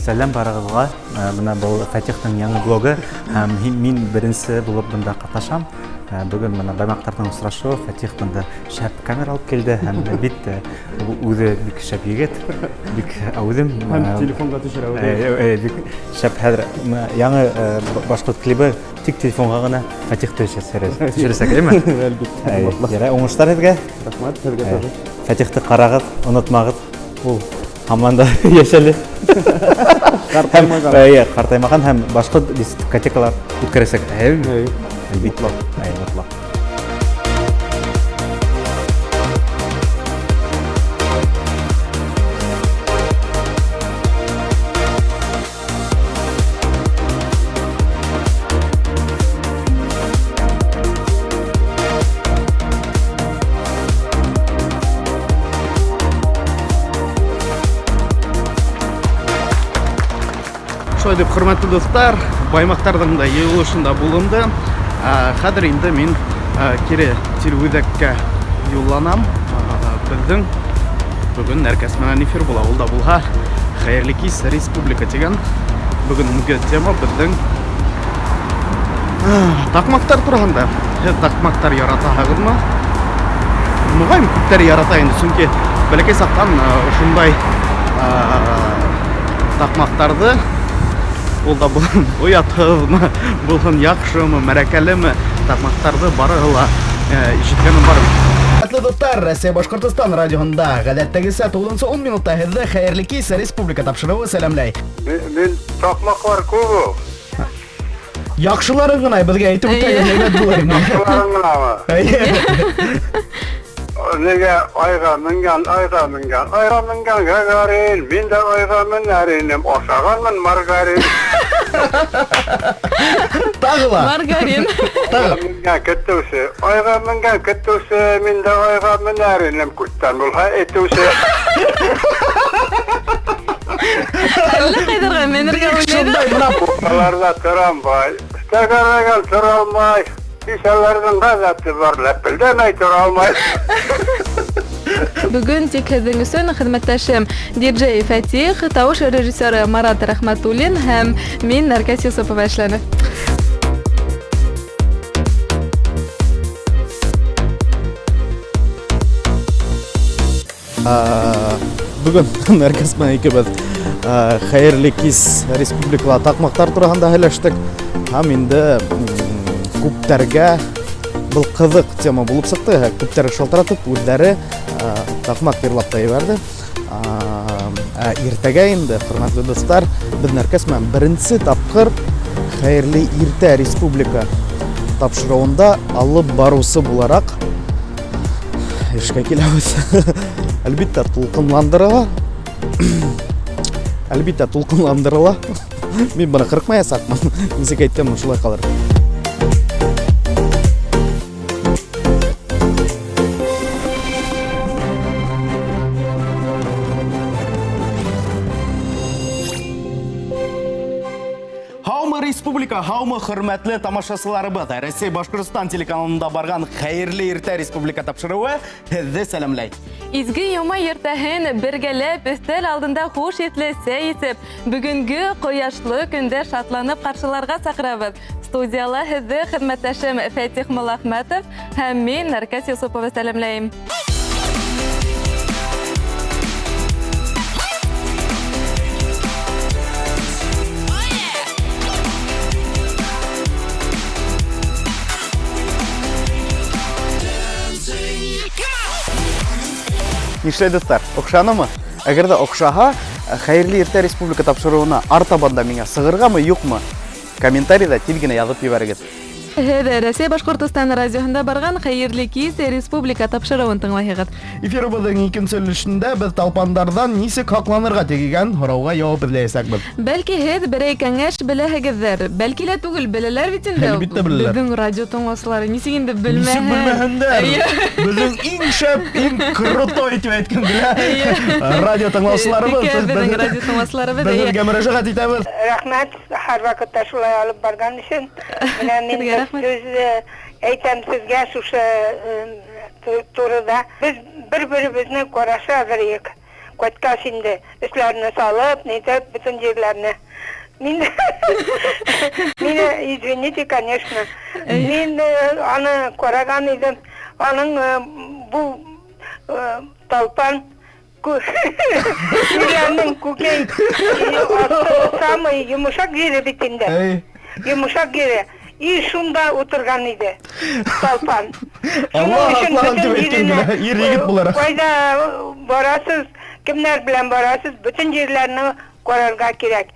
Сәләм барығыҙға. Э, бына был Фатихтың яңы блогы һәм мин беренсе булып бында ҡатнашам. Э, бөгөн бына баймаҡтарҙың осрашыуы. Фатих бында шәп камера алып килде һәм әлбиттә үҙе бик шәп егет. Бик үҙем һәм телефонға төшөрә үҙе. Бик шәп хәҙер яңы башҡорт клибы тик телефонға ғына Фатих төшөрәсәк, әйме? Әлбиттә. Ярай, уңыштар һеҙгә. Рәхмәт һеҙгә тоже. Фатихты ҡарағыҙ, онотмағыҙ. Ул һаман да йәш әле. Ҡартаймаған. Әйе, ҡартаймаған һәм башҡорт дискотекалар үткәрәсәк. Әйе. Әлбиттә. Әйе, мотлаҡ. Шулай дип, хөрмәтле дуҫтар, баймаҡтарҙың да йыйылышында булынды. Хәҙер инде мин кире телеүҙәккә юлланам. Беҙҙең бөгөн Нәркәс менән эфир була. Ул да булһа Хәйерле кис республика тигән бөгөнгө тема беҙҙең таҡмаҡтар тураһында. Һеҙ таҡмаҡтар яратаһығыҙмы? Моғайын, күптәр ярата инде, сөнки бәләкәй саҡтан ошондай таҡмаҡтарҙы, ул да булһын оятһыҙмы, булһын яҡшымы, мәрәкәлеме, таҡмаҡтарҙы барыһы ла ишеткәнем бар. Хөрмәтле дуҫтар, Рәсәй Башҡортостан радиоһында ғәҙәттәгесә 9-10 минутта һеҙҙе Хәйерле кис республика тапшырыуы сәләмләй. Мин таҡмаҡлар күп ул. Яҡшыларын ғына беҙгә әйтеп үтәгеҙ, һәйбәт булыр ине. Яҡшыларын ғынамы? Эйе. Нигә айға менгән, айға менгән, айға менгән Гагарин, мин дә айға менәр инем, ашағанмын маргарин. Тағы ла. Маргарин. Тағы. Менгән көтөүсе, айға менгән көтөүсе, мин дә айға менәр инем, күттән булһа әйтеүсе. Әллә ҡайҙарға менергә уйлайҙы. Шундай бына Аларҙа трамвай, тәгәрәгән тора алмай, бисәләрҙең ғәҙәте бар, ләпелдәмәй тора алмай. Бөгөн тик һеҙҙең өсөн хеҙмәттәшем диджей Фәтих, тауыш режиссеры Марат Рәхмәтуллин һәм мин Нәркәс Юсупова эшләне. Бөгөн Нәркәс менән икебеҙ Хәйерле кис республикала таҡмаҡтар тураһында һөйләштек. Һәм инде күптәргә был ҡыҙыҡ тема булып сыҡты. Күптәр шылтыратып үҙҙәре таҡмаҡ йырлап та ебәрҙе. Иртәгә инде, хөрмәтле дуҫтар, беҙ Нәркәс менән беренсе тапҡыр Хәйерле иртә республика тапшырыуында алып барыусы булараҡ эшкә киләбеҙ. Әлбиттә, тулҡынландырыла. Әлбиттә, тулҡынландырыла. Мин быны ҡырҡмаясаҡмын. Нисек әйткәнмен, шулай ҡалыр. Һаумы республика, һаумы хөрмәтле тамашасыларыбыҙ. Рәсәй Башҡортостан телеканалында барған Хәйерле иртә республика тапшырыуы һеҙҙе сәләмләй. Изге йома иртәһен бергәләп өҫтәл алдында хуш еҫле сәй эсеп, бөгөнгө ҡояшлы көндә шатланып ҡаршыларға саҡырабыҙ. Студияла һеҙҙе хеҙмәттәшем Фәтих Муллаәхмәтов һәм мин Нәркәс Юсупова сәләмләйем. Нишләй, дуҫтар, оҡшанымы? Әгәр ҙә оҡшаһа, Хәйерле иртә республика тапшырыуына артабан да миңә сығырғамы, юҡмы? Комментарийҙа тиҙ генә яҙып ебәрегеҙ. Һеҙ Рәсәй Башҡортостан радиоһында барған Хәйерле кис республика тапшырыуын тыңлайһығыҙ. Эфирыбыҙҙың икенсе өлөшөндә беҙ талпандарҙан нисек һаҡланырға тигән һорауға яуап эҙләйәсәкбеҙ. Бәлки һеҙ берәй кәңәш беләһегеҙҙер, бәлки лә түгел, беләләр бит инде. Әлбиттә беләләр. Беҙҙең радио тыңлаусылары нисек инде белмәһен. Нисек белмәһендәр? Беҙҙең иң шәп, иң крутой тип әйткем килә. Радио тыңлаусыларыбыҙ. Текә беҙҙең радио тыңлаусыларыбыҙ. Беҙ һеҙгә мөрәжәғәт итәбеҙ. Рәхмәт, һәр ваҡытта шулай алып барған өсөн. Менә мин Һеҙгә рәхмәт. сүз әйтәм сезгә шушы турыда. Без бер-беребеҙне ҡараша әҙерлек. Ҡайтҡас инде эшләрне салып, нитеп, бөтөн ерләрне. Мин мине извините, конечно. Мин аны ҡараған идем. Аның бу талпан Ирләрнең күкәй асты самый йомшаҡ ере бит инде. Эй. Йомшаҡ ере. И шунда ултырған иде талпан. Алла Шуның өсөн һаҡлаһын бөтөн тип әйткем еренә, килә. Ир егет булараҡ. Ҡайҙа барасыз, кемдәр белән барасыз, бөтөн ерләрне ҡарарға кәрәк.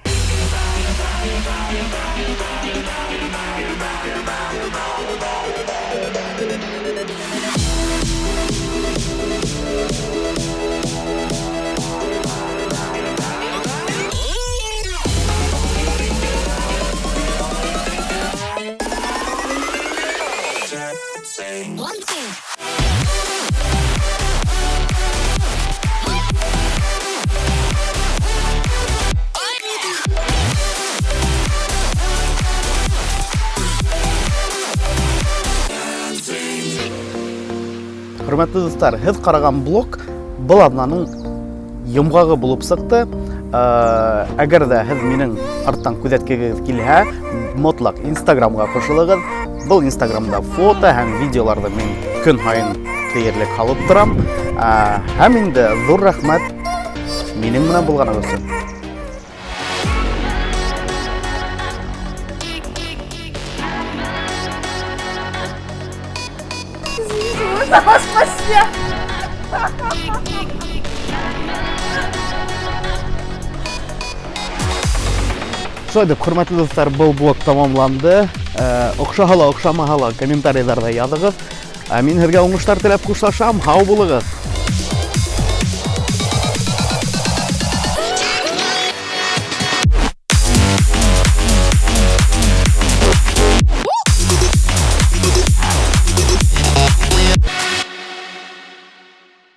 Хөрмәтле дуҫтар, һеҙ ҡараған блог был аҙнаның йомғағы булып сыҡты. Әгәр ҙә һеҙ минең арттан күҙәткегеҙ килһә, мотлаҡ Инстаграмға ҡушылығыҙ. Был Инстаграмда фото һәм видеоларҙы мин көн һайын тиерлек һалып торам. Һәм инде ҙур рәхмәт минең менән булғанығыҙ өсөн. Шулай итеп, хөрмәтле дуҫтар, был блог тамамланды. Оҡшаһа ла, оҡшамаһа ла комментарийҙарҙа яҙығыҙ. Ә мин һеҙгә уңыштар теләп хушлашам. Һау булығыҙ.